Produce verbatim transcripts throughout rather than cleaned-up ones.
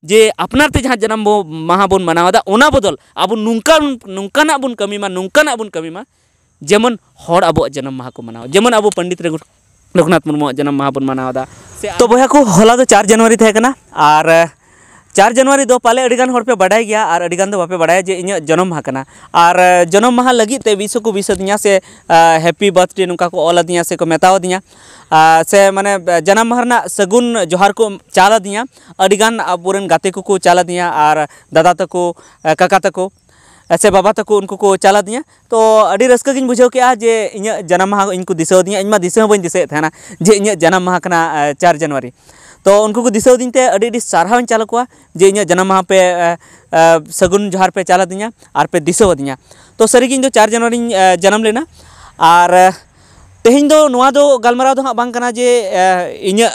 ᱡᱮ ᱟᱯᱱᱟᱨ ᱛᱮ ᱡᱟᱦᱟᱸ ᱡᱟᱱᱟᱢ ᱵᱚ-, ᱢᱟᱦᱟ ᱵᱚᱱ ᱢᱟᱱᱟᱣ ᱮᱫᱟ, ᱚᱱᱟ ᱵᱚᱫᱚᱞ ᱟᱵᱚ ᱱᱚᱝᱠᱟᱱ, ᱱᱚᱝᱠᱟᱱᱟᱜ ᱵᱚᱱ ᱠᱟᱹᱢᱤ ᱢᱟ, ᱱᱚᱝᱠᱟᱱᱟᱜ ᱵᱚᱱ ᱠᱟᱹᱢᱤ ᱢᱟ, ᱡᱮᱢᱚᱱ ᱦᱚᱲ ᱟᱵᱚᱣᱟᱜ ᱡᱟᱱᱟᱢ ᱢᱟᱦᱟ ᱠᱚ ᱢᱟᱱᱟᱣᱟ, ᱡᱮᱢᱚᱱ ᱟᱵᱚ ᱯᱚᱱᱰᱤᱛ ᱨᱚᱜᱷᱩ-, ᱨᱚᱜᱷᱩᱱᱟᱛᱷ ᱢᱩᱨᱢᱩᱣᱟᱜ ᱡᱟᱱᱟᱢ ᱢᱟᱦᱟ ᱵᱚᱱ ᱢᱟᱱᱟᱣ ᱮᱫᱟ᱾ ᱥᱮ ᱛᱚ ᱵᱚᱭᱦᱟ ᱠᱚ, ᱦᱚᱞᱟ ᱫᱚ ᱪᱟᱨ ᱡᱟᱱᱩᱣᱟᱨᱤ ᱛᱟᱦᱮᱸ ᱠᱟᱱᱟ, ᱟᱨ, ᱮ, ᱪᱟᱨ ᱡᱟᱱᱩᱣᱟᱨᱤ ᱫᱚ ᱯᱟᱞᱮ ᱟᱹᱰᱤ ᱜᱟᱱ ᱦᱚᱲ ᱯᱮ ᱵᱟᱰᱟᱭ ᱜᱮᱭᱟ ᱟᱨ ᱟᱹᱰᱤ ᱜᱟᱱ ᱫᱚ ᱵᱟᱯᱮ ᱵᱟᱰᱟᱭᱟ ᱡᱮ ᱤᱧᱟᱹᱜ ᱡᱚᱱᱚᱢ ᱢᱟᱦᱟ ᱠᱟᱱᱟ᱾ ᱟᱨ, ᱮ, ᱡᱚᱱᱚᱢ ᱢᱟᱦᱟ ᱞᱟᱹᱜᱤᱫ ᱛᱮ wish ᱦᱚᱸᱠᱚ wish ᱟᱹᱫᱤᱧᱟ ᱥᱮ, ᱮ, happy birthday ᱱᱚᱝᱠᱟ ᱠᱚ ᱚᱞ ᱟᱹᱫᱤᱧᱟ ᱥᱮ ᱠᱚ ᱢᱮᱛᱟᱣ ᱟᱹᱫᱤᱧᱟ᱾ ᱟᱨ, ᱥᱮ ᱢᱟᱱᱮ, ᱮ, ᱡᱟᱱᱟᱢ ᱢᱟᱦᱟ ᱨᱮᱱᱟᱜ ᱥᱟᱹᱜᱩᱱ ᱡᱚᱦᱟᱨ ᱠᱚ ᱪᱟᱞ ᱟᱹᱫᱤᱧᱟ᱾ ᱟᱹᱰᱤ ᱜᱟᱱ ᱟᱵᱚᱨᱮᱱ ᱜᱟᱛᱮ ᱠᱚᱠᱚ ᱪᱟᱞ ᱟᱹᱫᱤᱧᱟ ᱟᱨ ᱫᱟᱫᱟ ᱛᱟᱠᱚ, ᱮ, ᱠᱟᱠᱟ ᱛᱟᱠᱚ, ᱮ, ᱥᱮ ᱵᱟᱵᱟ ᱛᱟᱠᱚ, ᱩᱱᱠᱩ ᱠᱚ ᱪᱟᱞ ᱟᱹᱫᱤᱧᱟ᱾ ᱛᱚ ᱟᱹᱰᱤ ᱨᱟᱹᱥᱠᱟᱹ ᱜᱤᱧ ᱵᱩᱡᱷᱟᱹᱣ ᱠᱮᱜᱼᱟ ᱡᱮ ᱤᱧᱟᱹᱜ ᱡᱟᱱᱟᱢ ᱢᱟᱦᱟ ᱤᱧ ᱠᱚ ᱫᱤᱥᱟᱹ ᱟᱹᱫᱤᱧᱟ᱾ ᱤᱧ ᱢᱟ ᱫᱤᱥᱟᱹ ᱦᱚᱸ ᱵᱟᱹᱧ ᱫᱤᱥᱟᱹᱭᱮᱫ ᱛᱟᱦᱮᱱᱟ ᱡᱮ ᱤᱧᱟᱹᱜ ᱡᱟᱱᱟᱢ ᱢᱟᱦᱟ ᱠᱟᱱᱟ, ᱮ, ᱪᱟᱨ ᱡᱟᱱᱩᱣᱟᱨᱤ᱾ ᱛᱚ ᱩᱱᱠᱩ ᱠᱚ ᱫᱤᱥᱟᱹ ᱟᱹᱫᱤᱧ ᱛᱮ ᱟᱹᱰᱤ ᱟᱹᱰᱤ ᱥᱟᱨᱦᱟᱣ ᱤᱧ ᱪᱟᱞ ᱟᱠᱚᱣᱟ ᱡᱮ ᱤᱧᱟᱹᱜ ᱡᱟᱱᱟᱢ ᱢᱟᱦᱟ ᱯᱮ, ᱮ, ᱮ, ᱥᱟᱹᱜᱩᱱ ᱡᱚᱦᱟᱨ ᱯᱮ ᱪᱟᱞ ᱟᱹᱫᱤᱧᱟ ᱟᱨ ᱯᱮ ᱫᱤᱥᱟᱹ ᱟᱹᱫᱤᱧᱟ᱾ ᱛᱚ ᱥᱟᱹᱨᱤᱜᱮ ᱤᱧ ᱫᱚ ᱪᱟᱨ ᱡᱟᱱᱩᱣᱟᱨᱤᱧ, ᱮ, ᱡᱟᱱᱟᱢ ᱞᱮᱱᱟ᱾ ᱟᱨ, ᱮ, ᱛᱮᱦᱮᱧ ᱫᱚ ᱱᱚᱣᱟ ᱫᱚ ᱜᱟᱞᱢᱟᱨᱟᱣ ᱫᱚ ᱦᱟᱸᱜ ᱵᱟᱝ ᱠᱟᱱᱟ ᱡᱮ, ᱮ, ᱤᱧᱟᱹᱜ,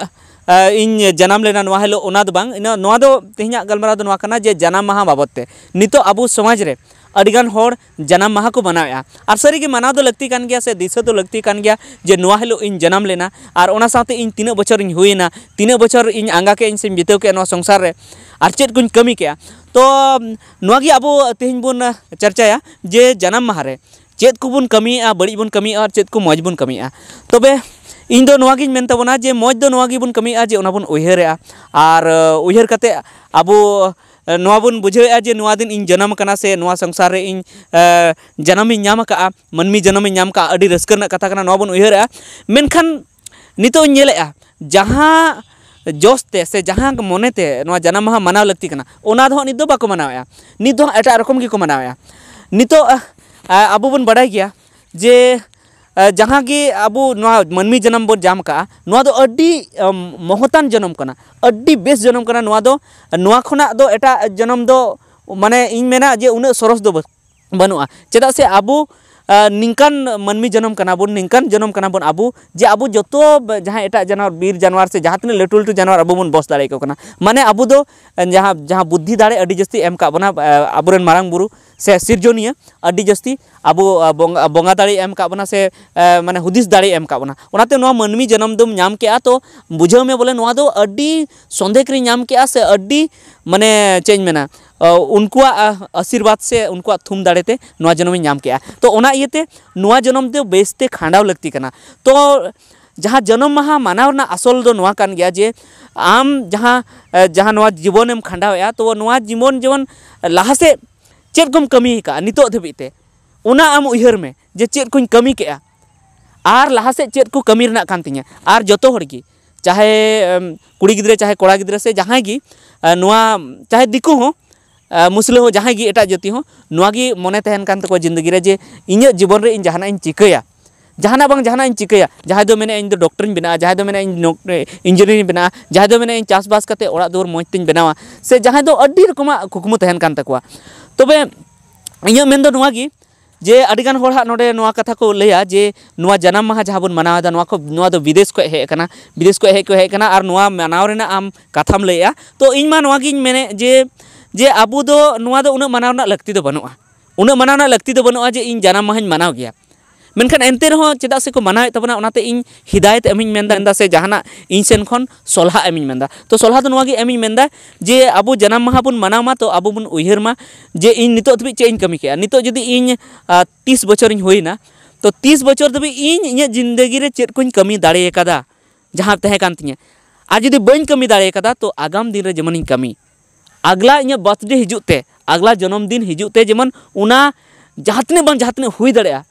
ᱮ, ᱤᱧ ᱡᱟᱱᱟᱢ ᱞᱮᱱᱟ ᱱᱚᱣᱟ ᱦᱤᱞᱳᱜ, ᱚᱱᱟ ᱫᱚ ᱵᱟᱝ᱾ ᱤᱱᱟᱹ, ᱱᱚᱣᱟ ᱫᱚ, ᱛᱮᱦᱮᱧᱟᱜ ᱜᱟᱞᱢᱟᱨᱟᱣ ᱫᱚ ᱱᱚᱣᱟ ᱠᱟᱱᱟ ᱡᱮ ᱡᱟᱱᱟᱢ ᱢᱟᱦᱟ ᱵᱟᱵᱚᱫ ᱛᱮ᱾ ᱱᱤᱛᱚᱜ ᱟᱵᱚ ᱥᱚᱢᱟᱡᱽ ᱨᱮ ᱟᱹᱰᱤᱜᱟᱱ ᱦᱚᱲ ᱡᱟᱱᱟᱢ ᱢᱟᱦᱟ ᱠᱚ ᱢᱟᱱᱟᱣᱮᱫᱼᱟ, ᱟᱨ ᱥᱟᱹᱨᱤᱜᱮ ᱢᱟᱱᱟᱣ ᱫᱚ ᱞᱟᱹᱠᱛᱤ ᱠᱟᱱ ᱜᱮᱭᱟ ᱥᱮ ᱫᱤᱥᱟᱹ ᱫᱚ ᱞᱟᱹᱠᱛᱤ ᱠᱟᱱ ᱜᱮᱭᱟ ᱡᱮ ᱱᱚᱣᱟ ᱦᱤᱞᱳᱜ ᱤᱧ ᱡᱟᱱᱟᱢ ᱞᱮᱱᱟ, ᱟᱨ ᱚᱱᱟ ᱥᱟᱶᱛᱮ ᱤᱧ ᱛᱤᱱᱟᱹᱜ ᱵᱚᱪᱷᱚᱨᱤᱧ ᱦᱩᱭᱮᱱᱟ, ᱛᱤᱱᱟᱹᱜ ᱵᱚᱪᱷᱚᱨ ᱤᱧ ᱟᱸᱜᱟ ᱠᱮᱫᱼᱟ ᱤᱧ ᱥᱮᱧ ᱵᱤᱛᱟᱹᱣ ᱠᱮᱫᱼᱟ ᱱᱚᱣᱟ ᱥᱚᱝᱥᱟᱨ ᱨᱮ, ᱟᱨ ᱪᱮᱫ ᱠᱚᱧ ᱠᱟᱹᱢᱤ ᱠᱮᱫᱼᱟ᱾ ᱛᱚ ᱱᱚᱣᱟ ᱜᱮ ᱟᱵᱚ ᱛᱮᱦᱮᱧ ᱵᱚᱱ ᱪᱟᱨᱪᱟᱭᱟ ᱡᱮ ᱡᱟᱱᱟᱢ ᱢᱟᱦᱟ ᱨᱮ ᱪᱮᱫ ᱠᱚᱵᱚᱱ ᱠᱟᱹᱢᱤᱭᱮᱫᱼᱟ, ᱵᱟᱹᱲᱤᱡ ᱵᱚᱱ ᱠᱟᱹᱢᱤᱭᱮᱫᱼᱟ, ᱟᱨ ᱪᱮᱫ ᱠᱚ ᱢᱚᱡᱽ ᱵᱚᱱ ᱠᱟᱹᱢᱤᱭᱮᱫᱼᱟ᱾ ᱛᱚᱵᱮ ᱤᱧ ᱫᱚ ᱱᱚᱣᱟ ᱜᱤᱧ ᱢᱮᱱ ᱛᱟᱵᱚᱱᱟ ᱡᱮ ᱢᱚᱡᱽ ᱫᱚ ᱱᱚᱣᱟ ᱜᱮᱵᱚᱱ ᱠᱟᱹᱢᱤᱭᱮᱫᱼᱟ ᱡᱮ ᱚᱱᱟ ᱵᱚᱱ ᱩᱭᱦᱟᱹᱨᱮᱜᱼᱟ, ᱟᱨ, ᱮ, ᱩᱭᱦᱟᱹᱨ ᱠᱟᱛᱮ ᱟᱵᱚ, ᱮ, ᱱᱚᱣᱟ ᱵᱚᱱ ᱵᱩᱡᱷᱟᱹᱣᱮᱫᱼᱟ ᱡᱮ ᱱᱚᱣᱟ ᱫᱤᱱ ᱤᱧ ᱡᱟᱱᱟᱢ ᱟᱠᱟᱱᱟ ᱥᱮ ᱱᱚᱣᱟ ᱥᱚᱝᱥᱟᱨ ᱨᱮ ᱤᱧ, ᱮ, ᱡᱟᱱᱟᱢᱤᱧ ᱧᱟᱢ ᱟᱠᱟᱫᱼᱟ, ᱢᱟᱹᱱᱢᱤ ᱡᱟᱱᱟᱢᱤᱧ ᱧᱟᱢ ᱟᱠᱟᱫᱼᱟ, ᱟᱹᱰᱤ ᱨᱟᱹᱥᱠᱟᱹ ᱨᱮᱱᱟᱜ ᱠᱟᱛᱷᱟ ᱠᱟᱱᱟ, ᱱᱚᱣᱟ ᱵᱚᱱ ᱩᱭᱦᱟᱹᱨᱮᱜᱼᱟ᱾ ᱢᱮᱱᱠᱷᱟᱱ ᱱᱤᱛᱚᱜ ᱤᱧ ᱧᱮᱞᱮᱜᱼᱟ, ᱡᱟᱦᱟᱸ ᱡᱚᱥ ᱛᱮ ᱥᱮ ᱡᱟᱦᱟᱸ ᱢᱚᱱᱮ ᱛᱮ ᱱᱚᱣᱟ ᱡᱟᱱᱟᱢ ᱢᱟᱦᱟ ᱢᱟᱱᱟᱣ ᱞᱟᱹᱠᱛᱤ ᱠᱟᱱᱟ, ᱚᱱᱟ ᱫᱚ ᱦᱟᱸᱜ ᱱᱤᱛ ᱫᱚ ᱵᱟᱠᱚ ᱢᱟᱱᱟᱣᱮᱜᱼᱟ᱾ ᱱᱤᱛ ᱫᱚ ᱦᱟᱸᱜ ᱮᱴᱟᱜ ᱨᱚᱠᱚᱢ ᱜᱮᱠᱚ ᱢᱟᱱᱟᱣᱮᱜᱼᱟ᱾ ᱱᱤᱛᱚᱜ, ᱟ, ᱟᱵᱚ ᱵᱚᱱ ᱵᱟᱰᱟᱭ ᱜᱮᱭᱟ ᱡᱮ, ᱟ, ᱡᱟᱦᱟᱸ ᱜᱮ ᱟᱵᱚ ᱱᱚᱣᱟ ᱢᱟᱹᱱᱢᱤ ᱡᱟᱱᱟᱢ ᱵᱚᱱ ᱧᱟᱢ ᱠᱟᱜᱼᱟ, ᱱᱚᱣᱟ ᱫᱚ ᱟᱹᱰᱤ, ᱟᱢ, ᱢᱚᱦᱚᱛᱟᱱ ᱡᱚᱱᱚᱢ ᱠᱟᱱᱟ, ᱟᱹᱰᱤ ᱵᱮᱥ ᱡᱚᱱᱚᱢ ᱠᱟᱱᱟ᱾ ᱱᱚᱣᱟ ᱫᱚ, ᱱᱚᱣᱟ ᱠᱷᱚᱱᱟᱜ ᱫᱚ ᱮᱴᱟᱜ ᱡᱚᱱᱚᱢ ᱫᱚ, ᱢᱟᱱᱮ, ᱤᱧ ᱢᱮᱱᱟ ᱡᱮ ᱩᱱᱟᱹᱜ ᱥᱚᱨᱚᱥ ᱫᱚ ᱵᱟᱹ-, ᱵᱟᱹᱱᱩᱜᱼᱟ᱾ ᱪᱮᱫᱟᱜ ᱥᱮ ᱟᱵᱚ, ᱟ, ᱱᱤᱝᱠᱟᱱ ᱢᱟᱹᱱᱢᱤ ᱡᱚᱱᱚᱢ ᱠᱟᱱᱟ ᱵᱚᱱ, ᱱᱤᱝᱠᱟᱱ ᱡᱚᱱᱚᱢ ᱠᱟᱱᱟ ᱵᱚᱱ ᱟᱵᱚ, ᱡᱮ ᱟᱵᱚ ᱡᱚᱛᱚ ᱵ-, ᱡᱟᱦᱟᱸ ᱮᱴᱟᱜ ᱡᱟᱱᱣᱟᱨ, ᱵᱤᱨ ᱡᱟᱱᱣᱟᱨ ᱥᱮ ᱡᱟᱦᱟᱸ ᱛᱤᱱᱟᱹᱜ ᱞᱟᱹᱴᱩ ᱞᱟᱹᱴᱩ ᱡᱟᱱᱣᱟᱨ ᱟᱵᱚ ᱵᱚᱱ ᱵᱚᱥ ᱫᱟᱲᱮᱭᱟᱠᱚ ᱠᱟᱱᱟ᱾ ᱢᱟᱱᱮ ᱟᱵᱚ ᱫᱚ, ᱟ, ᱡᱟᱦᱟᱸ, ᱡᱟᱦᱟᱸ ᱵᱩᱫᱽᱫᱷᱤ ᱫᱟᱲᱮ ᱟᱹᱰᱤ ᱡᱟᱹᱥᱛᱤ ᱮᱢ ᱠᱟᱜ ᱵᱚᱱᱟ, ᱟ, ᱟᱵᱚᱨᱮᱱ ᱢᱟᱨᱟᱝ ᱵᱩᱨᱩ ᱥᱮ ᱥᱤᱨᱡᱚᱱᱤᱭᱟᱹ ᱟᱹᱰᱤ ᱡᱟᱹᱥᱛᱤ ᱟᱵᱚ, ᱟ, ᱵᱚᱸᱜᱟ, ᱵᱚᱸᱜᱟ ᱫᱟᱲᱮ ᱮᱢ ᱠᱟᱜ ᱵᱚᱱᱟ ᱥᱮ, ᱟ, ᱢᱟᱱᱮ ᱦᱩᱫᱤᱥ ᱫᱟᱲᱮ ᱮᱢ ᱠᱟᱜ ᱵᱚᱱᱟ᱾ ᱚᱱᱟᱛᱮ ᱱᱚᱣᱟ ᱢᱟᱹᱱᱢᱤ ᱡᱚᱱᱚᱢ ᱫᱚᱢ ᱧᱟᱢ ᱠᱮᱜᱼᱟ, ᱛᱚ ᱵᱩᱡᱷᱟᱹᱣ ᱢᱮ ᱵᱚᱞᱮ ᱱᱚᱣᱟ ᱫᱚ ᱟᱹᱰᱤ ᱥᱚᱸᱫᱮᱠ ᱨᱮᱧ ᱧᱟᱢ ᱠᱮᱜᱼᱟ ᱥᱮ ᱟᱹᱰᱤ ᱢᱟᱱᱮ ᱪᱮᱫ ᱤᱧ ᱢᱮᱱᱟ, ᱩᱱᱠᱩᱣᱟᱜ ᱟᱥᱤᱨᱵᱟᱫᱽ ᱥᱮ ᱩᱱᱠᱩᱣᱟᱜ ᱛᱷᱩᱢ ᱫᱟᱲᱮᱛᱮ ᱱᱚᱣᱟ ᱡᱚᱱᱚᱢᱤᱧ ᱧᱟᱢ ᱠᱮᱜᱼᱟ᱾ ᱛᱚ ᱚᱱᱟ ᱤᱭᱟᱹᱛᱮ ᱱᱚᱣᱟ ᱡᱚᱱᱚᱢ ᱫᱚ ᱵᱮᱥᱛᱮ ᱠᱷᱟᱸᱰᱟᱣ ᱞᱟᱹᱠᱛᱤ ᱠᱟᱱᱟ᱾ ᱛᱚ ᱡᱟᱦᱟᱸ ᱡᱚᱱᱚᱢ ᱢᱟᱦᱟ ᱢᱟᱱᱟᱣ ᱨᱮᱱᱟᱜ ᱟᱥᱚᱞ ᱫᱚ ᱱᱚᱣᱟ ᱠᱟᱱ ᱜᱮᱭᱟ ᱡᱮ ᱟᱢ ᱡᱟᱦᱟᱸ ᱡᱟᱦᱟᱸ ᱱᱚᱣᱟ ᱡᱤᱵᱚᱱᱮᱢ ᱠᱷᱟᱸᱰᱟᱣᱮᱫᱼᱟ, ᱛᱚ ᱱᱚᱣᱟ ᱡᱤᱵᱚᱱ ᱡᱮᱢᱚᱱ ᱞᱟᱦᱟ ᱥᱮᱫ ᱪᱮᱫ ᱠᱚᱢ ᱠᱟᱹᱢᱤ ᱟᱠᱟᱫᱼᱟ ᱱᱤᱛᱚᱜ ᱫᱷᱟᱹᱵᱤᱡ ᱛᱮ, ᱚᱱᱟ ᱟᱢ ᱩᱭᱦᱟᱹᱨ ᱢᱮ ᱡᱮ ᱪᱮᱫ ᱠᱚᱧ ᱠᱟᱹᱢᱤ ᱠᱮᱜᱼᱟ ᱟᱨ ᱞᱟᱦᱟ ᱥᱮᱫ ᱪᱮᱫ ᱠᱚ ᱠᱟᱹᱢᱤ ᱨᱮᱱᱟᱜ ᱠᱟᱱ ᱛᱤᱧᱟᱹ᱾ ᱟᱨ ᱡᱚᱛᱚ ᱦᱚᱲ ᱜᱮ, ᱪᱟᱦᱮ ᱠᱩᱲᱤ ᱜᱤᱫᱽᱨᱟᱹ, ᱪᱟᱦᱮ ᱠᱚᱲᱟ ᱜᱤᱫᱽᱨᱟᱹ, ᱥᱮ ᱡᱟᱦᱟᱸᱭ ᱜᱮ ᱱᱚᱣᱟ, ᱪᱟᱦᱮ ᱫᱤᱠᱩ ᱦᱚᱸ, ᱢᱩᱥᱞᱟᱹ ᱦᱚᱸ, ᱡᱟᱦᱟᱸᱭ ᱜᱮ ᱮᱴᱟᱜ ᱡᱟᱹᱛᱤ ᱦᱚᱸ, ᱱᱚᱣᱟ ᱜᱮ ᱢᱚᱱᱮ ᱛᱟᱦᱮᱱ ᱠᱟᱱ ᱛᱟᱠᱚᱣᱟ ᱡᱤᱱᱫᱮᱜᱤ ᱨᱮ ᱡᱮ ᱤᱧᱟᱹᱜ ᱡᱤᱵᱚᱱ ᱨᱮ ᱤᱧ ᱡᱟᱦᱟᱱᱟᱜ ᱤᱧ ᱪᱤᱠᱟᱹᱭᱟ, ᱡᱟᱦᱟᱱᱟᱜ ᱵᱟᱝ ᱡᱟᱦᱟᱱᱟᱜ ᱤᱧ ᱪᱤᱠᱟᱹᱭᱟ᱾ ᱡᱟᱦᱟᱸᱭ ᱫᱚ ᱢᱮᱱᱮᱫᱼᱟ ᱤᱧ ᱫᱚ ᱰᱚᱠᱴᱚᱨᱤᱧ ᱵᱮᱱᱟᱜᱼᱟ, ᱡᱟᱦᱟᱸᱭ ᱫᱚ ᱢᱮᱱᱮᱫᱼᱟ ᱤᱧ ᱤᱧᱡᱤᱱᱤᱭᱟᱨᱤᱧ ᱵᱮᱱᱟᱜᱼᱟ, ᱡᱟᱦᱟᱸᱭ ᱫᱚ ᱢᱮᱱᱮᱫᱼᱟ ᱤᱧ ᱪᱟᱥᱵᱟᱥ ᱠᱟᱛᱮ ᱚᱲᱟᱜ ᱫᱩᱣᱟᱹᱨ ᱢᱚᱡᱽ ᱛᱤᱧ ᱵᱮᱱᱟᱣᱟ, ᱥᱮ ᱡᱟᱦᱟᱸᱭ ᱫᱚ ᱟᱹᱰᱤ ᱨᱚᱠᱚᱢᱟᱜ ᱠᱩᱠᱢᱩ ᱛᱟᱦᱮᱱ ᱠᱟᱱ ᱛᱟᱠᱚᱣᱟ᱾ ᱛᱚᱵᱮ ᱤᱧᱟᱹᱜ ᱢᱮᱱ ᱫᱚ ᱱᱚᱣᱟ ᱜᱮ ᱡᱮ ᱟᱹᱰᱤᱜᱟᱱ ᱦᱚᱲ ᱦᱟᱸᱜ ᱱᱚᱰᱮ ᱱᱚᱣᱟ ᱠᱟᱛᱷᱟ ᱠᱚ ᱞᱟᱹᱭᱟ ᱡᱮ ᱱᱚᱣᱟ ᱡᱟᱱᱟᱢ ᱢᱟᱦᱟ ᱡᱟᱦᱟᱸ ᱵᱚᱱ ᱢᱟᱱᱟᱣ ᱮᱫᱟ, ᱱᱚᱣᱟ ᱠᱚ, ᱱᱚᱣᱟ ᱫᱚ ᱵᱤᱫᱮᱥ ᱠᱷᱚᱱ ᱦᱮᱡ ᱟᱠᱟᱱᱟ, ᱵᱤᱫᱮᱥ ᱠᱷᱚᱱ ᱦᱮᱡ ᱠᱚ ᱦᱮᱡ ᱟᱠᱟᱱᱟ ᱟᱨ ᱱᱚᱣᱟ ᱢᱟᱱᱟᱣ ᱨᱮᱱᱟᱜ ᱟᱢ ᱠᱟᱛᱷᱟᱢ ᱞᱟᱹᱭᱮᱜᱼᱟ᱾ ᱛᱚ ᱤᱧ ᱢᱟ ᱱᱚᱣᱟ ᱜᱤᱧ ᱢᱮᱱᱮᱫ ᱡᱮ, ᱡᱮ ᱟᱵᱚ ᱫᱚ ᱱᱚᱣᱟ ᱫᱚ ᱩᱱᱟᱹᱜ ᱢᱟᱱᱟᱣ ᱨᱮᱱᱟᱜ ᱞᱟᱹᱠᱛᱤ ᱫᱚ ᱵᱟᱹᱱᱩᱜᱼᱟ, ᱩᱱᱟᱹᱜ ᱢᱟᱱᱟᱣ ᱨᱮᱱᱟᱜ ᱞᱟᱹᱠᱛᱤ ᱫᱚ ᱵᱟᱹᱱᱩᱜᱼᱟ ᱡᱮ ᱤᱧ ᱡᱟᱱᱟᱢ ᱢᱟᱦᱟᱧ ᱢᱟᱱᱟᱣ ᱜᱮᱭᱟ᱾ ᱢᱮᱱᱠᱷᱟᱱ ᱮᱱᱛᱮ ᱨᱮᱦᱚᱸ ᱪᱮᱫᱟᱜ ᱥᱮᱠᱚ ᱢᱟᱱᱟᱣᱮᱫ ᱛᱟᱵᱚᱱᱟ, ᱚᱱᱟᱛᱮ ᱤᱧ ᱦᱤᱫᱟᱭᱚᱛ ᱮᱢᱤᱧ ᱢᱮᱱᱫᱟ, ᱢᱮᱱᱫᱟ ᱥᱮ ᱡᱟᱦᱟᱱᱟᱜ ᱤᱧ ᱥᱮᱱ ᱠᱷᱚᱱ ᱥᱚᱞᱦᱟ ᱮᱢᱤᱧ ᱢᱮᱱᱫᱟ᱾ ᱛᱚ ᱥᱚᱞᱦᱟ ᱫᱚ ᱱᱚᱣᱟ ᱜᱮ ᱮᱢᱤᱧ ᱢᱮᱱᱫᱟ ᱡᱮ ᱟᱵᱚ ᱡᱟᱱᱟᱢ ᱢᱟᱦᱟ ᱵᱚᱱ ᱢᱟᱱᱟᱣ ᱢᱟ, ᱛᱚ ᱟᱵᱚ ᱵᱚᱱ ᱩᱭᱦᱟᱹᱨ ᱢᱟ ᱡᱮ ᱤᱧ ᱱᱤᱛᱚᱜ ᱫᱷᱟᱹᱵᱤᱡ ᱪᱮᱫ ᱤᱧ ᱠᱟᱹᱢᱤ ᱠᱮᱜᱼᱟ᱾ ᱱᱤᱛᱚᱜ ᱡᱩᱫᱤ ᱤᱧ, ᱟᱨ, ᱛᱤᱥ ᱵᱚᱪᱷᱚᱨᱤᱧ ᱦᱩᱭᱱᱟ, ᱛᱚ ᱛᱤᱥ ᱵᱚᱪᱷᱚᱨ ᱫᱷᱟᱹᱵᱤᱡ ᱤᱧ ᱤᱧᱟᱹᱜ ᱡᱤᱱᱫᱮᱜᱤ ᱨᱮ ᱪᱮᱫ ᱠᱚᱧ ᱠᱟᱹᱢᱤ ᱫᱟᱲᱮ ᱟᱠᱟᱫᱟ, ᱡᱟᱦᱟᱸ ᱛᱟᱦᱮᱸ ᱠᱟᱱ ᱛᱤᱧᱟᱹ᱾ ᱟᱨ ᱡᱩᱫᱤ ᱵᱟᱹᱧ ᱠᱟᱹᱢᱤ ᱫᱟᱲᱮ ᱟᱠᱟᱫᱟ, ᱛᱚ ᱟᱜᱟᱢ ᱫᱤᱱ ᱨᱮ ᱡᱮᱢᱚᱱᱤᱧ ᱠᱟᱹᱢᱤ, ᱟᱜᱽᱞᱟ ᱤᱧᱟᱹᱜ ᱵᱟᱨᱛᱷᱰᱮ ᱦᱤᱡᱩᱜ ᱛᱮ, ᱟᱜᱽᱞᱟ ᱡᱚᱱᱚᱢ ᱫᱤᱱ ᱦᱤᱡᱩᱜ ᱛᱮ, ᱡᱮᱢᱚᱱ ᱚᱱᱟ ᱡᱟᱦᱟᱸ ᱛᱤᱱᱟᱹᱜ ᱵᱟᱝ ᱡᱟᱦᱟᱸ ᱛᱤᱱᱟᱹᱜ ᱦᱩᱭ ᱫᱟᱲᱮᱭᱟᱜᱼᱟ,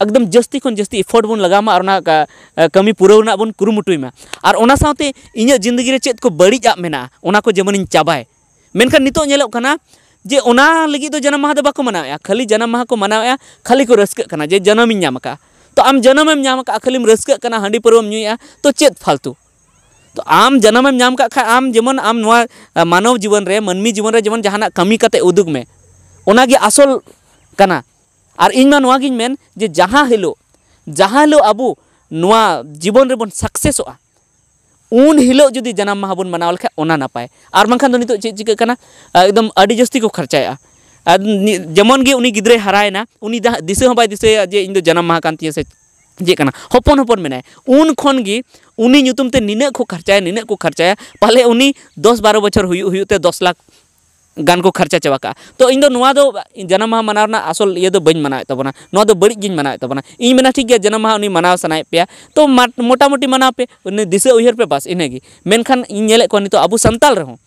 ᱮᱠᱫᱚᱢ ᱡᱟᱹᱥᱛᱤ ᱠᱷᱚᱱ ᱡᱟᱹᱥᱛᱤ ᱮᱯᱷᱳᱨᱴ ᱵᱚᱱ ᱞᱟᱜᱟᱣ ᱢᱟ ᱟᱨ ᱚᱱᱟ ᱠᱟ-, ᱠᱟᱹᱢᱤ ᱯᱩᱨᱟᱹᱣ ᱨᱮᱱᱟᱜ ᱵᱚᱱ ᱠᱩᱨᱩᱢᱩᱴᱩᱭ ᱢᱟ᱾ ᱟᱨ ᱚᱱᱟ ᱥᱟᱶᱛᱮ ᱤᱧᱟᱹᱜ ᱡᱤᱱᱫᱮᱜᱤ ᱨᱮ ᱪᱮᱫ ᱠᱚ ᱵᱟᱹᱲᱤᱡ ᱟᱜ ᱢᱮᱱᱟᱜᱼᱟ, ᱚᱱᱟ ᱠᱚ ᱡᱮᱢᱚᱱᱤᱧ ᱪᱟᱵᱟᱭ᱾ ᱢᱮᱱᱠᱷᱟᱱ ᱱᱤᱛᱚᱜ ᱧᱮᱞᱚᱜ ᱠᱟᱱᱟ ᱡᱮ ᱚᱱᱟ ᱞᱟᱹᱜᱤᱫ ᱫᱚ ᱡᱟᱱᱟᱢ ᱢᱟᱦᱟ ᱫᱚ ᱵᱟᱠᱚ ᱢᱟᱱᱟᱣᱮᱫᱼᱟ, ᱠᱷᱟᱹᱞᱤ ᱡᱟᱱᱟᱢ ᱢᱟᱦᱟ ᱠᱚ ᱢᱟᱱᱟᱣᱮᱫᱼᱟ, ᱠᱷᱟᱹᱞᱤ ᱠᱚ ᱨᱟᱹᱥᱠᱟᱹᱜ ᱠᱟᱱᱟ ᱡᱮ ᱡᱟᱱᱟᱢᱤᱧ ᱧᱟᱢ ᱟᱠᱟᱫᱼᱟ᱾ ᱛᱚ ᱟᱢ ᱡᱟᱱᱟᱢᱮᱢ ᱧᱟᱢ ᱟᱠᱟᱫᱼᱟ, ᱠᱷᱟᱹᱞᱤᱢ ᱨᱟᱹᱥᱠᱟᱹᱜ ᱠᱟᱱᱟ, ᱦᱟᱺᱰᱤ ᱯᱟᱹᱨᱣᱟᱹᱢ ᱧᱩᱭᱮᱫᱼᱟ, ᱛᱚ ᱪᱮᱫ ᱯᱷᱟᱞᱛᱩ? ᱛᱚ ᱟᱢ ᱡᱟᱱᱟᱢᱮᱢ ᱧᱟᱢ ᱠᱟᱜ ᱠᱷᱟᱱ ᱟᱢ ᱡᱮᱢᱚᱱ ᱟᱢ ᱱᱚᱣᱟ, ᱟ, ᱢᱟᱱᱚᱵ ᱡᱤᱵᱚᱱ ᱨᱮ, ᱢᱟᱹᱱᱢᱤ ᱡᱤᱵᱚᱱ ᱨᱮ ᱡᱮᱢᱚᱱ ᱡᱟᱦᱟᱱᱟᱜ ᱠᱟᱹᱢᱤ ᱠᱟᱛᱮ ᱩᱫᱩᱜᱽ ᱢᱮ, ᱚᱱᱟᱜᱮ ᱟᱥᱚᱞ ᱠᱟᱱᱟ᱾ ᱟᱨ ᱤᱧ ᱢᱟ ᱱᱚᱣᱟ ᱜᱤᱧ ᱢᱮᱱ ᱡᱮ ᱡᱟᱦᱟᱸ ᱦᱤᱞᱳᱜ, ᱡᱟᱦᱟᱸ ᱦᱤᱞᱳᱜ ᱟᱵᱚ ᱱᱚᱣᱟ ᱡᱤᱵᱚᱱ ᱨᱮᱵᱚᱱ ᱥᱟᱠᱥᱮᱥᱚᱜᱼᱟ, ᱩᱱ ᱦᱤᱞᱳᱜ ᱡᱩᱫᱤ ᱡᱟᱱᱟᱢ ᱢᱟᱦᱟ ᱵᱚᱱ ᱢᱟᱱᱟᱣ ᱞᱮᱠᱷᱟᱱ ᱚᱱᱟ ᱱᱟᱯᱟᱭ᱾ ᱟᱨ ᱵᱟᱝᱠᱷᱟᱱ ᱫᱚ ᱱᱤᱛᱚᱜ ᱪᱮᱫ ᱪᱤᱠᱟᱹᱜ ᱠᱟᱱᱟ? ᱟ, ᱮᱠᱫᱚᱢ ᱟᱹᱰᱤ ᱡᱟᱹᱥᱛᱤ ᱠᱚ ᱠᱷᱚᱨᱪᱟᱭᱮᱫᱼᱟ᱾ ᱟᱨ ᱱᱤ-, ᱡᱮᱢᱚᱱ ᱜᱮ ᱩᱱᱤ ᱜᱤᱫᱽᱨᱟᱹᱭ ᱦᱟᱨᱟᱭᱮᱱᱟ, ᱩᱱᱤ ᱫᱟ-, ᱫᱤᱥᱟᱹ ᱦᱚᱸ ᱵᱟᱭ ᱫᱤᱥᱟᱹᱭᱟ ᱡᱮ ᱤᱧ ᱫᱚ ᱡᱟᱱᱟᱢ ᱢᱟᱦᱟ ᱠᱟᱱ ᱛᱤᱧᱟᱹ ᱥᱮ ᱪᱮᱫ ᱠᱟᱱᱟ, ᱦᱚᱯᱚᱱ ᱦᱚᱯᱚᱱ ᱢᱮᱱᱟᱭ, ᱩᱱ ᱠᱷᱚᱱ ᱜᱮ ᱩᱱᱤ ᱧᱩᱛᱩᱢ ᱛᱮ ᱱᱤᱱᱟᱹᱜ ᱠᱚ ᱠᱷᱚᱨᱪᱟᱭᱟ, ᱱᱤᱱᱟᱹᱜ ᱠᱚ ᱠᱷᱚᱨᱪᱟᱭᱟ, ᱯᱟᱞᱮ ᱩᱱᱤ ᱫᱚᱥ ᱵᱟᱨᱚ ᱵᱚᱪᱷᱚᱨ ᱦᱩᱭᱩᱜ ᱦᱩᱭᱩᱜ ᱛᱮ ᱫᱚᱥ ᱞᱟᱠᱷ ᱜᱟᱱ ᱠᱚ ᱠᱷᱚᱨᱪᱟ ᱪᱟᱵᱟ ᱠᱟᱜᱼᱟ᱾ ᱛᱚ ᱤᱧ ᱫᱚ ᱱᱚᱣᱟ ᱫᱚ ᱡᱟᱱᱟᱢ ᱢᱟᱦᱟ ᱢᱟᱱᱟᱣ ᱨᱮᱱᱟᱜ ᱟᱥᱚᱞ ᱤᱭᱟᱹ ᱫᱚ ᱵᱟᱹᱧ ᱢᱟᱱᱟᱣᱮᱫ ᱛᱟᱵᱚᱱᱟ, ᱱᱚᱣᱟ ᱫᱚ ᱵᱟᱹᱲᱤᱡ ᱜᱤᱧ ᱢᱟᱱᱟᱣᱮᱫ ᱛᱟᱵᱚᱱᱟ᱾ ᱤᱧ ᱢᱮᱱᱟ ᱴᱷᱤᱠ ᱜᱮᱭᱟ, ᱡᱟᱱᱟᱢ ᱢᱟᱦᱟ ᱩᱱᱤ ᱢᱟᱱᱟᱣ ᱥᱟᱱᱟᱭᱮᱫ ᱯᱮᱭᱟ, ᱛᱚ ᱢᱟ-, ᱢᱚᱴᱟᱢᱩᱴᱤ ᱢᱟᱱᱟᱣ ᱯᱮ, ᱩᱱᱤ ᱫᱤᱥᱟᱹ ᱩᱭᱦᱟᱹᱨ ᱯᱮ, ᱵᱟᱥ ᱤᱱᱟᱹᱜᱮ᱾ ᱢᱮᱱᱠᱷᱟᱱ ᱤᱧ ᱧᱮᱞᱮᱫ ᱠᱚᱣᱟ ᱱᱤᱛᱚᱜ ᱟᱵᱚ ᱥᱟᱱᱛᱟᱲ ᱨᱮᱦᱚᱸ,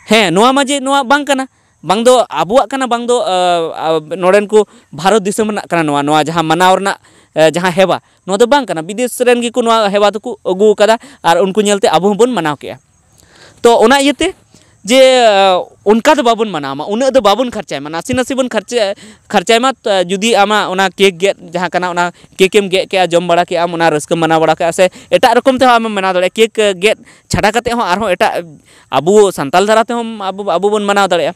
ᱦᱮᱸ, ᱱᱚᱣᱟ ᱢᱟ ᱡᱮ ᱱᱚᱣᱟ ᱵᱟᱝ ᱠᱟᱱᱟ, ᱵᱟᱝ ᱫᱚ ᱟᱵᱚᱣᱟᱜ ᱠᱟᱱᱟ, ᱵᱟᱝ ᱫᱚ, ᱟ, ᱟ, ᱱᱚᱰᱮᱱ ᱠᱚ ᱵᱷᱟᱨᱚᱛ ᱫᱤᱥᱚᱢ ᱨᱮᱱᱟᱜ ᱠᱟᱱᱟ ᱱᱚᱣᱟ, ᱱᱚᱣᱟ ᱡᱟᱦᱟᱸ ᱢᱟᱱᱟᱣ ᱨᱮᱱᱟᱜ, ᱮ, ᱡᱟᱦᱟᱸ ᱦᱮᱣᱟ, ᱱᱚᱣᱟ ᱫᱚ ᱵᱟᱝ ᱠᱟᱱᱟ᱾ ᱵᱤᱫᱮᱥ ᱨᱮᱱ ᱜᱮᱠᱚ ᱱᱚᱣᱟ ᱦᱮᱣᱟ ᱫᱚᱠᱚ ᱟᱹᱜᱩ ᱟᱠᱟᱫᱟ ᱟᱨ ᱩᱱᱠᱩ ᱧᱮᱞᱛᱮ ᱟᱵᱚ ᱦᱚᱸᱵᱚᱱ ᱢᱟᱱᱟᱣ ᱠᱮᱜᱼᱟ᱾ ᱛᱚ ᱚᱱᱟ ᱤᱭᱟᱹᱛᱮ ᱡᱮ, ᱟ, ᱚᱱᱠᱟ ᱫᱚ ᱵᱟᱵᱚᱱ ᱢᱟᱱᱟᱣ ᱢᱟ, ᱩᱱᱟᱹᱜ ᱫᱚ ᱵᱟᱵᱚᱱ ᱠᱷᱚᱨᱪᱟᱭ ᱢᱟ, ᱱᱟᱥᱮ ᱱᱟᱥᱮ ᱵᱚᱱ ᱠᱷᱚᱨᱪᱟ, ᱠᱷᱚᱨᱪᱟᱭ ᱢᱟ᱾ ᱛᱚ ᱡᱩᱫᱤ ᱟᱢᱟᱜ ᱚᱱᱟ ᱠᱮᱠ ᱜᱮᱫ ᱡᱟᱦᱟᱸ ᱠᱟᱱᱟ, ᱚᱱᱟ ᱠᱮᱠ ᱮᱢ ᱜᱮᱫ ᱠᱮᱜᱼᱟ, ᱡᱚᱢ ᱵᱟᱲᱟ ᱠᱮᱜᱼᱟᱢ, ᱚᱱᱟ ᱨᱟᱹᱥᱠᱟᱹᱢ ᱢᱟᱱᱟᱣ ᱵᱟᱲᱟ ᱠᱮᱜᱼᱟ, ᱥᱮ ᱮᱴᱟᱜ ᱨᱚᱠᱚᱢ ᱛᱮᱦᱚᱸ ᱟᱢᱮᱢ ᱢᱟᱱᱟᱣ ᱫᱟᱲᱮᱭᱟᱜᱼᱟ᱾ ᱠᱮᱠ ᱜᱮᱫ ᱪᱷᱟᱰᱟ ᱠᱟᱛᱮ ᱦᱚᱸ ᱟᱨᱦᱚᱸ ᱮᱴᱟᱜ ᱟᱵᱚ ᱥᱟᱱᱛᱟᱞ ᱫᱷᱟᱨᱟ ᱛᱮᱦᱚᱸ ᱟᱵᱚ, ᱟᱵᱚ ᱵᱚᱱ ᱢᱟᱱᱟᱣ ᱫᱟᱲᱮᱭᱟᱜᱼᱟ᱾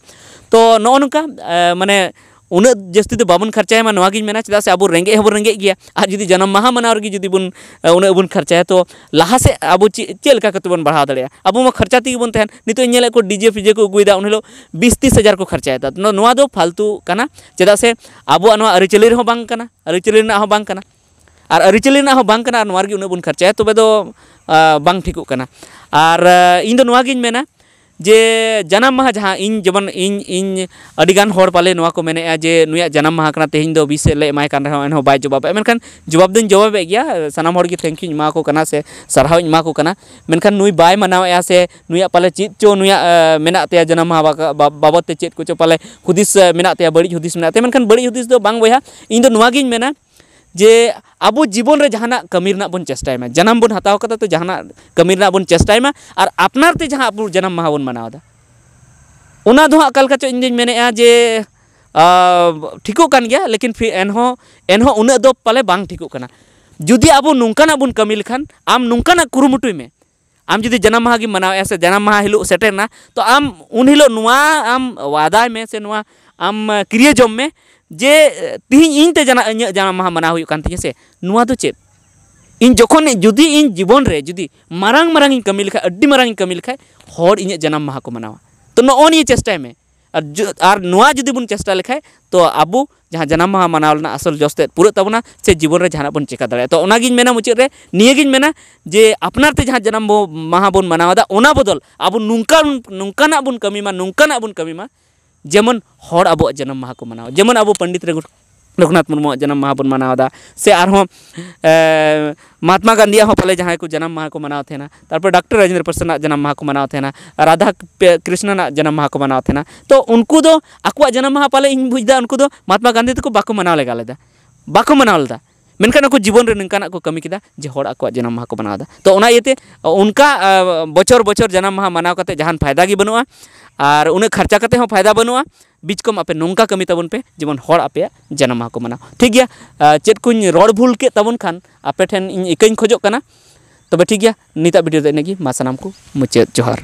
ᱛᱚ ᱱᱚᱜᱼᱚ ᱱᱚᱝᱠᱟ, ᱮ, ᱢᱟᱱᱮ ᱩᱱᱟᱹᱜ ᱡᱟᱹᱥᱛᱤ ᱫᱚ ᱵᱟᱵᱚᱱ ᱠᱷᱚᱨᱪᱟᱭ ᱢᱟ, ᱱᱚᱣᱟ ᱜᱤᱧ ᱢᱮᱱᱟ᱾ ᱪᱮᱫᱟᱜ ᱥᱮ ᱟᱵᱚ ᱨᱮᱸᱜᱮᱡ ᱦᱚᱸᱵᱚᱱ ᱨᱮᱸᱜᱮᱡ ᱜᱮᱭᱟ, ᱟᱨ ᱡᱩᱫᱤ ᱡᱟᱱᱟᱢ ᱢᱟᱦᱟ ᱢᱟᱱᱟᱣ ᱨᱮᱜᱮ ᱡᱩᱫᱤ ᱵᱚᱱ, ᱮ, ᱩᱱᱟᱹᱜ ᱵᱚᱱ ᱠᱷᱚᱨᱪᱟᱭᱟ, ᱛᱚ ᱞᱟᱦᱟ ᱥᱮᱫ ᱟᱵᱚ ᱪᱮᱫ, ᱪᱮᱫ ᱞᱮᱠᱟ ᱠᱟᱛᱮ ᱵᱚᱱ ᱵᱟᱲᱦᱟᱣ ᱫᱟᱲᱮᱭᱟᱜᱼᱟ? ᱟᱵᱚ ᱢᱟ ᱠᱷᱚᱨᱪᱟ ᱛᱮᱜᱮ ᱵᱚᱱ ᱛᱟᱦᱮᱱ᱾ ᱱᱤᱛᱚᱜ ᱤᱧ ᱧᱮᱞᱮᱫ ᱠᱚ ᱰᱤᱡᱮ ᱯᱷᱤᱡᱮ ᱠᱚ ᱟᱹᱜᱩᱭᱮᱫᱟ, ᱩᱱ ᱦᱤᱞᱳᱜ ᱵᱤᱥ ᱛᱤᱥ ᱦᱟᱡᱟᱨ ᱠᱚ ᱠᱷᱚᱨᱪᱟᱭᱮᱫᱟ᱾ ᱱᱚ-, ᱱᱚᱣᱟ ᱫᱚ ᱯᱷᱟᱞᱛᱩ ᱠᱟᱱᱟ᱾ ᱪᱮᱫᱟᱜ ᱥᱮ ᱟᱵᱚᱣᱟᱜ ᱱᱚᱣᱟ ᱟᱹᱨᱤᱪᱟᱹᱞᱤ ᱨᱮᱦᱚᱸ ᱵᱟᱝ ᱠᱟᱱᱟ, ᱟᱹᱨᱤᱪᱟᱹᱞᱤ ᱨᱮᱱᱟᱜ ᱦᱚᱸ ᱵᱟᱝ ᱠᱟᱱᱟ, ᱟᱨ ᱟᱹᱨᱤᱪᱟᱹᱞᱤ ᱨᱮᱱᱟᱜ ᱦᱚᱸ ᱵᱟᱝ ᱠᱟᱱᱟ, ᱟᱨ ᱱᱚᱣᱟ ᱨᱮᱜᱮ ᱩᱱᱟᱹᱜ ᱵᱚᱱ ᱠᱷᱚᱨᱪᱟᱭᱟ, ᱛᱚᱵᱮ ᱫᱚ, ᱟ, ᱵᱟᱝ ᱴᱷᱤᱠᱚᱜ ᱠᱟᱱᱟ᱾ ᱟᱨ, ᱟ, ᱤᱧ ᱫᱚ ᱱᱚᱣᱟ ᱜᱤᱧ ᱢᱮᱱᱟ ᱡᱮ ᱡᱟᱱᱟᱢ ᱢᱟᱦᱟ ᱡᱟᱦᱟᱸ ᱤᱧ ᱡᱮᱢᱚᱱ ᱤᱧ, ᱤᱧ ᱟᱹᱰᱤᱜᱟᱱ ᱦᱚᱲ ᱯᱟᱞᱮ ᱱᱚᱣᱟ ᱠᱚ ᱢᱮᱱᱮᱫᱼᱟ ᱡᱮ ᱱᱩᱭᱟᱜ ᱡᱟᱱᱟᱢ ᱢᱟᱦᱟ ᱠᱟᱱᱟ, ᱛᱮᱦᱮᱧ ᱫᱚ ᱵᱤᱥ ᱞᱮ ᱮᱢᱟᱭ ᱠᱟᱱ ᱨᱮᱦᱚᱸ ᱮᱱᱦᱚᱸ ᱵᱟᱭ ᱡᱚᱵᱟᱵᱮᱫᱼᱟ, ᱢᱮᱱᱠᱷᱟᱱ ᱡᱚᱵᱟᱵ ᱫᱚᱧ ᱡᱚᱵᱟᱵᱮᱫ ᱜᱮᱭᱟ᱾ ᱥᱟᱱᱟᱢ ᱦᱚᱲ ᱜᱮ thank you ᱤᱧ ᱮᱢᱟ ᱠᱚ ᱠᱟᱱᱟ ᱥᱮ ᱥᱟᱨᱦᱟᱣ ᱤᱧ ᱮᱢᱟ ᱠᱚ ᱠᱟᱱᱟ, ᱢᱮᱱᱠᱷᱟᱱ ᱱᱩᱭ ᱵᱟᱭ ᱢᱟᱱᱟᱣᱮᱫᱼᱟ ᱥᱮ ᱱᱩᱭᱟᱜ ᱯᱟᱞᱮ ᱪᱮᱫ ᱪᱚ ᱱᱩᱭᱟᱜ, ᱮ, ᱢᱮᱱᱟᱜ ᱛᱟᱭᱟ ᱡᱟᱱᱟᱢ ᱢᱟᱦᱟ ᱵᱟ-, ᱵᱟ-, ᱵᱟᱵᱚᱫ ᱛᱮ ᱪᱮᱫ ᱠᱚᱪᱚ ᱯᱟᱞᱮ ᱦᱩᱫᱤᱥ, ᱮ, ᱢᱮᱱᱟᱜ ᱛᱟᱭᱟ, ᱵᱟᱹᱲᱤᱡ ᱦᱩᱫᱤᱥ ᱢᱮᱱᱟᱜ ᱛᱟᱭᱟ, ᱢᱮᱱᱠᱷᱟᱱ ᱵᱟᱹᱲᱤᱡ ᱦᱩᱫᱤᱥ ᱫᱚ ᱵᱟᱝ ᱵᱚᱭᱦᱟ᱾ ᱤᱧ ᱫᱚ ᱱᱚᱣᱟ ᱜᱤᱧ ᱢᱮᱱᱟ ᱡᱮ ᱟᱵᱚ ᱡᱤᱵᱚᱱ ᱨᱮ ᱡᱟᱦᱟᱱᱟᱜ ᱠᱟᱹᱢᱤ ᱨᱮᱱᱟᱜ ᱵᱚᱱ ᱪᱮᱥᱴᱟᱭ ᱢᱟ, ᱡᱟᱱᱟᱢ ᱵᱚᱱ ᱦᱟᱛᱟᱣ ᱠᱟᱫᱟ ᱛᱚ ᱡᱟᱦᱟᱱᱟᱜ ᱠᱟᱹᱢᱤ ᱨᱮᱱᱟᱜ ᱵᱚᱱ ᱪᱮᱥᱴᱟᱭ ᱢᱟ, ᱟᱨ ᱟᱯᱱᱟᱨ ᱛᱮ ᱡᱟᱦᱟᱸ ᱟᱵᱚ ᱡᱟᱱᱟᱢ ᱢᱟᱦᱟ ᱵᱚᱱ ᱢᱟᱱᱟᱣ ᱮᱫᱟ ᱚᱱᱟ ᱫᱚ ᱦᱟᱸᱜ ᱚᱠᱟ ᱞᱮᱠᱟ ᱪᱚ ᱤᱧ ᱫᱚᱧ ᱢᱮᱱᱮᱫᱼᱟ ᱡᱮ, ᱟ, ᱴᱷᱤᱠᱚᱜ ᱠᱟᱱ ᱜᱮᱭᱟ, ᱞᱮᱠᱤᱱ ᱯᱷᱤᱨ ᱮᱱᱦᱚᱸ, ᱮᱱᱦᱚᱸ ᱩᱱᱟᱹᱜ ᱫᱚ ᱯᱟᱞᱮ ᱵᱟᱝ ᱴᱷᱤᱠᱚᱜ ᱠᱟᱱᱟ᱾ ᱡᱩᱫᱤ ᱟᱵᱚ ᱱᱚᱝᱠᱟᱱᱟᱜ ᱵᱚᱱ ᱠᱟᱹᱢᱤ ᱞᱮᱠᱷᱟᱱ, ᱟᱢ ᱱᱚᱝᱠᱟᱱᱟᱜ ᱠᱩᱨᱩᱢᱩᱴᱩᱭ ᱢᱮ, ᱟᱢ ᱡᱩᱫᱤ ᱡᱟᱱᱟᱢ ᱢᱟᱦᱟ ᱜᱮᱢ ᱢᱟᱱᱟᱣᱮᱫᱼᱟ ᱥᱮ ᱡᱟᱱᱟᱢ ᱢᱟᱦᱟ ᱦᱤᱞᱳᱜ ᱥᱮᱴᱮᱨᱱᱟ, ᱛᱚ ᱟᱢ ᱩᱱ ᱦᱤᱞᱳᱜ ᱱᱚᱣᱟ ᱟᱢ ᱣᱟᱫᱟᱭ ᱢᱮ ᱥᱮ ᱱᱚᱣᱟ ᱟᱢ ᱠᱤᱨᱭᱟᱹ ᱡᱚᱢ ᱢᱮ ᱡᱮ, ᱛᱤᱦᱤᱧ ᱤᱧ ᱛᱮ ᱡᱟᱱᱟ-, ᱤᱧᱟᱹᱜ ᱡᱟᱱᱟᱢ ᱢᱟᱦᱟ ᱢᱟᱱᱟᱣ ᱦᱩᱭᱩᱜ ᱠᱟᱱ ᱛᱤᱧᱟᱹ ᱥᱮ, ᱱᱚᱣᱟ ᱫᱚ ᱪᱮᱫ? ᱤᱧ ᱡᱚᱠᱷᱚᱱ, ᱡᱩᱫᱤ ᱤᱧ ᱡᱤᱵᱚᱱ ᱨᱮ ᱡᱩᱫᱤ ᱢᱟᱨᱟᱝ ᱢᱟᱨᱟᱝ ᱤᱧ ᱠᱟᱹᱢᱤ ᱞᱮᱠᱷᱟᱡ, ᱟᱹᱰᱤ ᱢᱟᱨᱟᱝ ᱤᱧ ᱠᱟᱹᱢᱤ ᱞᱮᱠᱷᱟᱡ, ᱦᱚᱲ ᱤᱧᱟᱹᱜ ᱡᱟᱱᱟᱢ ᱢᱟᱦᱟ ᱠᱚ ᱢᱟᱱᱟᱣᱟ᱾ ᱛᱚ ᱱᱚᱜᱼᱚ ᱱᱤᱭᱟᱹ ᱪᱮᱥᱴᱟᱭ ᱢᱮ᱾ ᱟᱨ ᱡᱩ- ᱟᱨ ᱱᱚᱣᱟ ᱡᱩᱫᱤ ᱵᱚᱱ ᱪᱮᱥᱴᱟ ᱞᱮᱠᱷᱟᱡ, ᱛᱚ ᱟᱵᱚ ᱡᱟᱦᱟᱸ ᱡᱟᱱᱟᱢ ᱢᱟᱦᱟ ᱢᱟᱱᱟᱣ ᱨᱮᱱᱟᱜ ᱟᱥᱚᱞ ᱡᱚᱥ ᱛᱮᱫ ᱯᱩᱨᱟᱹᱜ ᱛᱟᱵᱚᱱᱟ, ᱥᱮ ᱡᱤᱵᱚᱱ ᱨᱮ ᱡᱟᱦᱟᱱᱟᱜ ᱵᱚᱱ ᱪᱮᱠᱟ ᱫᱟᱲᱮᱭᱟᱜᱼᱟ᱾ ᱛᱚ ᱚᱱᱟᱜᱤᱧ ᱢᱮᱱᱟ, ᱢᱩᱪᱟᱹᱫ ᱨᱮ ᱱᱤᱭᱟᱹᱜᱤᱧ ᱢᱮᱱᱟ ᱡᱮ ᱟᱯᱱᱟᱨ ᱛᱮ ᱡᱟᱦᱟᱸ ᱡᱟᱱᱟᱢ ᱵᱚ- ᱢᱟᱦᱟ ᱵᱚᱱ ᱢᱟᱱᱟᱣ ᱮᱫᱟ, ᱚᱱᱟ ᱵᱚᱫᱚᱞ ᱟᱵᱚ ᱱᱚᱝᱠᱟ, ᱱᱚᱝᱠᱟᱱᱟᱜ ᱵᱚᱱ ᱠᱟᱹᱢᱤ ᱢᱟ, ᱱᱚᱝᱠᱟᱱᱟᱜ ᱵᱚᱱ ᱠᱟᱹᱢᱤ ᱢᱟ, ᱡᱮᱢᱚᱱ ᱦᱚᱲ ᱟᱵᱚᱣᱟᱜ ᱡᱟᱱᱟᱢ ᱢᱟᱦᱟ ᱠᱚ ᱢᱟᱱᱟᱣᱟ, ᱡᱮᱢᱚᱱ ᱟᱵᱚ ᱯᱚᱱᱰᱤᱛ ᱨᱚᱜᱷᱩ- ᱨᱚᱜᱷᱩᱱᱟᱛᱷ ᱢᱩᱨᱢᱩᱣᱟᱜ ᱡᱟᱱᱟᱢ ᱢᱟᱦᱟ ᱵᱚᱱ ᱢᱟᱱᱟᱣ ᱮᱫᱟ, ᱥᱮ ᱟᱨᱦᱚᱸ ᱮ, ᱢᱚᱦᱟᱛᱢᱟ ᱜᱟᱱᱫᱷᱤᱭᱟᱜ ᱦᱚᱸ ᱯᱟᱞᱮ ᱡᱟᱦᱟᱸᱭ ᱠᱚ ᱡᱟᱱᱟᱢ ᱢᱟᱦᱟ ᱠᱚ ᱢᱟᱱᱟᱣ ᱛᱟᱦᱮᱱᱟ, ᱛᱟᱨᱯᱚᱨ ᱰᱟᱠᱛᱟᱨ ᱨᱟᱡᱮᱱᱫᱨᱚ ᱯᱨᱚᱥᱟᱫᱽ ᱨᱮᱱᱟᱜ ᱡᱟᱱᱟᱢ ᱢᱟᱦᱟ ᱠᱚ ᱢᱟᱱᱟᱣ ᱛᱟᱦᱮᱱᱟ, ᱨᱟᱫᱷᱟ ᱯᱮ- ᱠᱨᱤᱥᱱᱟ ᱨᱮᱱᱟᱜ ᱡᱟᱱᱟᱢ ᱢᱟᱦᱟ ᱠᱚ ᱢᱟᱱᱟᱣ ᱛᱟᱦᱮᱱᱟ᱾ ᱛᱚ ᱩᱱᱠᱩ ᱫᱚ ᱟᱠᱚᱣᱟᱜ ᱡᱟᱱᱟᱢ ᱢᱟᱦᱟ ᱯᱟᱞᱮ, ᱤᱧ ᱵᱩᱡᱽ ᱮᱫᱟ, ᱩᱱᱠᱩ ᱫᱚ ᱢᱚᱦᱟᱛᱢᱟ ᱜᱟᱱᱫᱷᱤ ᱛᱟᱠᱚ ᱵᱟᱠᱚ ᱢᱟᱱᱟᱣ ᱞᱮᱜᱟ ᱞᱮᱫᱟ, ᱵᱟᱠᱚ ᱢᱟᱱᱟᱣ ᱞᱮᱫᱟ᱾ ᱢᱮᱱᱠᱷᱟᱱ ᱟᱠᱚ ᱡᱤᱵᱚᱱ ᱨᱮ ᱱᱚᱝᱠᱟᱱᱟᱜ ᱠᱚ ᱠᱟᱹᱢᱤ ᱠᱮᱫᱟ ᱡᱮ ᱦᱚᱲ ᱟᱠᱚᱣᱟᱜ ᱡᱟᱱᱟᱢ ᱢᱟᱦᱟ ᱠᱚ ᱢᱟᱱᱟᱣ ᱮᱫᱟ᱾ ᱛᱚ ᱚᱱᱟ ᱤᱭᱟᱹᱛᱮ ᱚᱱᱠᱟ, ᱟ, ᱵᱚᱪᱷᱚᱨ ᱵᱚᱪᱷᱚᱨ ᱡᱟᱱᱟᱢ ᱢᱟᱦᱟ ᱢᱟᱱᱟᱣ ᱠᱟᱛᱮ ᱡᱟᱦᱟᱱ ᱯᱷᱟᱭᱫᱟ ᱜᱮ ᱵᱟᱹᱱᱩᱜᱼᱟ, ᱟᱨ ᱩᱱᱟᱹᱜ ᱠᱷᱚᱨᱪᱟ ᱠᱟᱛᱮ ᱦᱚᱸ ᱯᱷᱟᱭᱫᱟ ᱵᱟᱹᱱᱩᱜᱼᱟ᱾ ᱵᱤᱪᱠᱚᱢ ᱟᱯᱮ ᱱᱚᱝᱠᱟ ᱠᱟᱹᱢᱤ ᱛᱟᱵᱚᱱ ᱯᱮ ᱡᱮᱢᱚᱱ ᱦᱚᱲ ᱟᱯᱮᱭᱟᱜ ᱡᱟᱱᱟᱢ ᱢᱟᱦᱟ ᱠᱚ ᱢᱟᱱᱟᱣ᱾ ᱴᱷᱤᱠ ᱜᱮᱭᱟ, ᱟ, ᱪᱮᱫ ᱠᱚᱧ ᱨᱚᱲ ᱵᱷᱩᱞ ᱠᱮᱫ ᱛᱟᱵᱚᱱ ᱠᱷᱟᱱ ᱟᱯᱮ ᱴᱷᱮᱱ ᱤᱧ ᱤᱠᱟᱹᱧ ᱠᱷᱚᱡᱚᱜ ᱠᱟᱱᱟ᱾ ᱛᱚᱵᱮ ᱴᱷᱤᱠ ᱜᱮᱭᱟ, ᱱᱤᱛᱟᱜ ᱵᱷᱤᱰᱤᱭᱳ ᱫᱚ ᱤᱱᱟᱹᱜ ᱜᱮ᱾ ᱢᱟ ᱥᱟᱱᱟᱢ ᱠᱚ ᱢᱩᱪᱟᱹᱫ ᱡᱚᱦᱟᱨ᱾